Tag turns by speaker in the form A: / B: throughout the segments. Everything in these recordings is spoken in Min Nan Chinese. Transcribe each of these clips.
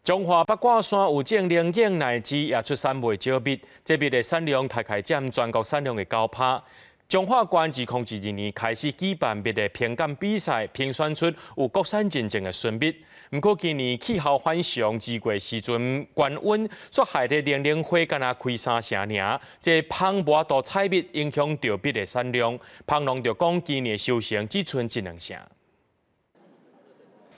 A: 彰化八卦山有種龍井奶枝，也出產袂少蜜，這蜜的產量大概佔全國產量的9%。彰化縣2012年開始舉辦蜜的評鑑比賽，評選出有國產認證的純蜜。毋過今年氣候反常，2月時陣高溫，煞害得龍奶花干焦開三成爾，這蜂無法度採蜜，影響著蜜的產量。蜂農就講，今年收成只賰一兩成。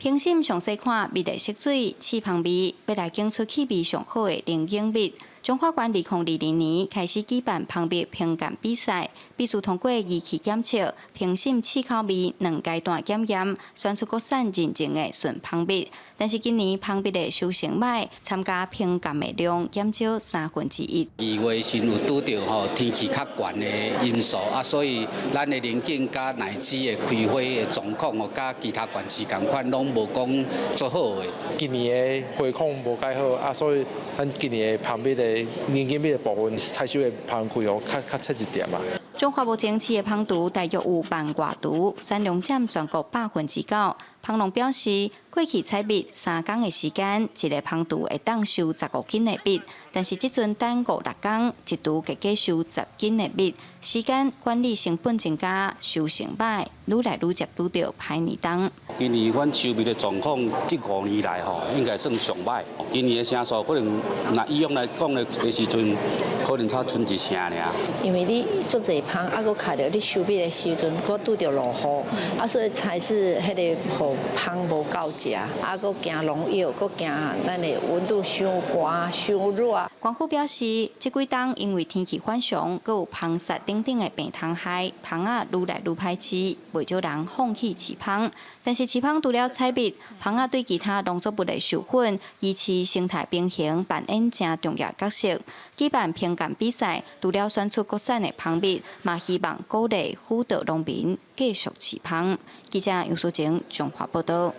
B: 評審詳細看蜜的色水、刺蜂味，欲來揀出氣味上好的龍井蜜。彰化縣2022年開始舉辦蜂蜜評鑑比賽，必須通過儀器檢測、評審試口味兩階段檢驗，選出國產認證的純蜂蜜。但是今年蜂蜜的收成䆀，參加評鑑的量減少1/3。
C: 2月時有拄著吼天氣較懸的因素啊，所以咱的龍井佮奶枝的開花的狀況哦，佮其他縣市仝款，攏無講足好的。
D: 今年的花況無蓋好啊，所以咱今年的蜂蜜的龍井蜜的部分採收的蜂開哦，較較淺一點啊。
B: 彰化目前飼的蜂櫥大約有萬外櫥，產量佔全國9%。蜂農表示，過去採蜜3工的時間，一个蜂櫥會當收15斤的蜜，但是這陣等五六工，一櫥計計收10斤的蜜，時間管理成本增加，收成䆀，愈來愈捷拄著歹年冬。
E: 今年阮收蜜的狀況，這5年來吼，應該算上䆀。今年的成數可能，若以往來講的時陣，可能才賰一成爾。
F: 因為你足濟蜂，啊，閣卡著你收蜜的時陣，閣拄著落雨，啊，所以才是彼个予蜂無夠食，啊，閣驚農藥，閣驚咱的溫度傷寒、傷熱。
B: 官府表示，這幾冬因為天氣反常，閣有蜂殺等等的病蟲害，蜂仔愈來愈歹飼，袂少人放棄飼蜂。但是飼蜂除了採蜜，蜂仔對其他農作物的授粉、維持生態平衡扮演誠重要角色。舉辦評鑑比賽，除了選出國產的蜂蜜，嘛希望鼓勵輔導農民繼續飼蜂。記者楊淑晴彰化報導。